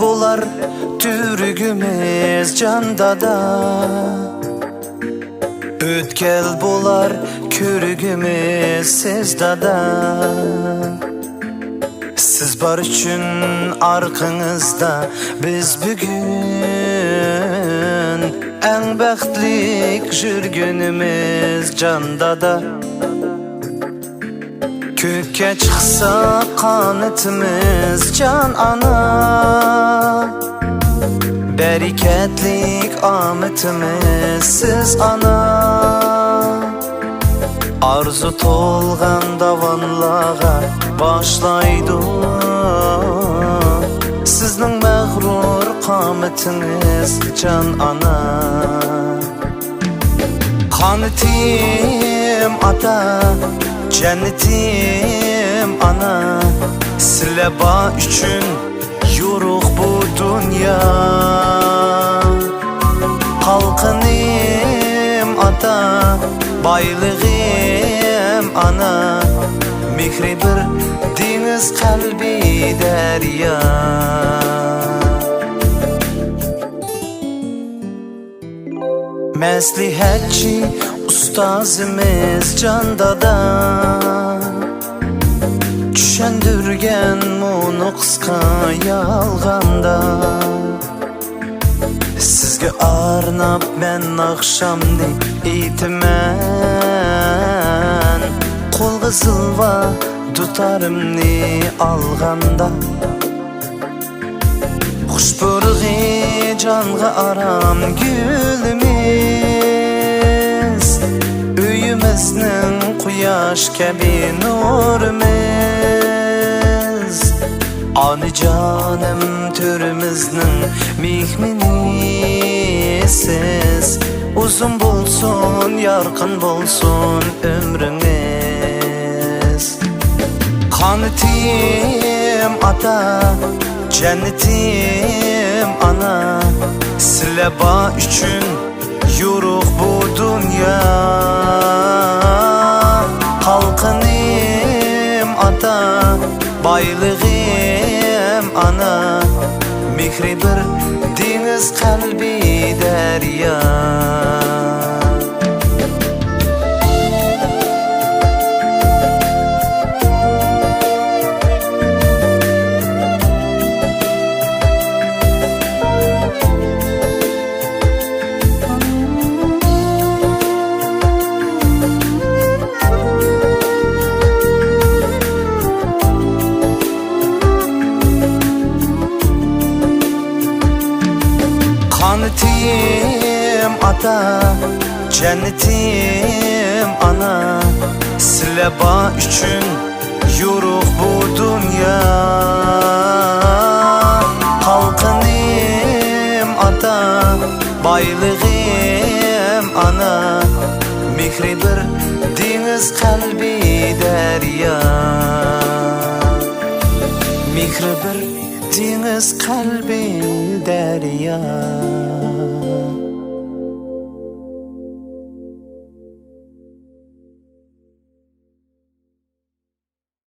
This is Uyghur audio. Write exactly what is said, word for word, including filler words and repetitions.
بولار تۈرگۈمىز جان دادا. ئۆتكەل بولار كۆرگۈمىز سىز دادا. سىز بار ئۈچۈن ئارقىڭىزدا بىز بۈگۈن ئەڭ بەختلىك يۈرگۈنىمىز جان دادا. كۆككە چىقسا قانىتىمىز جان ئانا، بەرىكەتلىك ئامىتىمىز سىز ئانا. ئارزۇ تولغان داۋانلارغا باشلايدۇ سىزنىڭ مەغرۇر قامىتىڭىز جان ئانا. قانىتىم ئاتا، جەننىتىم ئانا، سىلە بار ئۈچۈن يورۇق بۇ دۇنيا. قالقىنىم ئاتا، بايلىقىم ئانا، مېھرى بىر دېڭىز، قەلبى دەريا. مەسلىھەتچى ئۇستازىمىز جان دادا، چۈشەندۈرگەن مۇنۇ قىسقا يالغاندا. سىزگە ئارناپ مەن ناخشامنى ئېيتىمەن، قولغا زىلۋا دۇتارىمنى ئالغاندا. خۇش پۇرىقى جانغا ئارام گۈلىمىز، ئۆيىمىزنىڭ قۇياش كەبى نۇرىمىز. ئانىجانىم تۆرىمىزنىڭ مېھمىنى سىز، ئۇزۇن بولسۇن، يارقىن بولسۇن ئۆمرىڭىز. قانىتىم ئاتا، جەننىتىم ئانا، سىلە بار ئۈچۈن يورۇق بۇ دۇنيا. قالقىنىم ئاتا، بايلىقىم ئانا، مېھرى بىر دېڭىز، قەلبى دەريا. قانىتىم ئاتا، جەننىتىم ئانا، سىلە بار ئۈچۈن يورۇق بۇ دۇنيا. قالقىنىم ئاتا، بايلىقىم ئانا، مېھرى بىر دېڭىز، قەلبى دەريا. مېھرى بىر دېڭىز، قەلبى دەريا.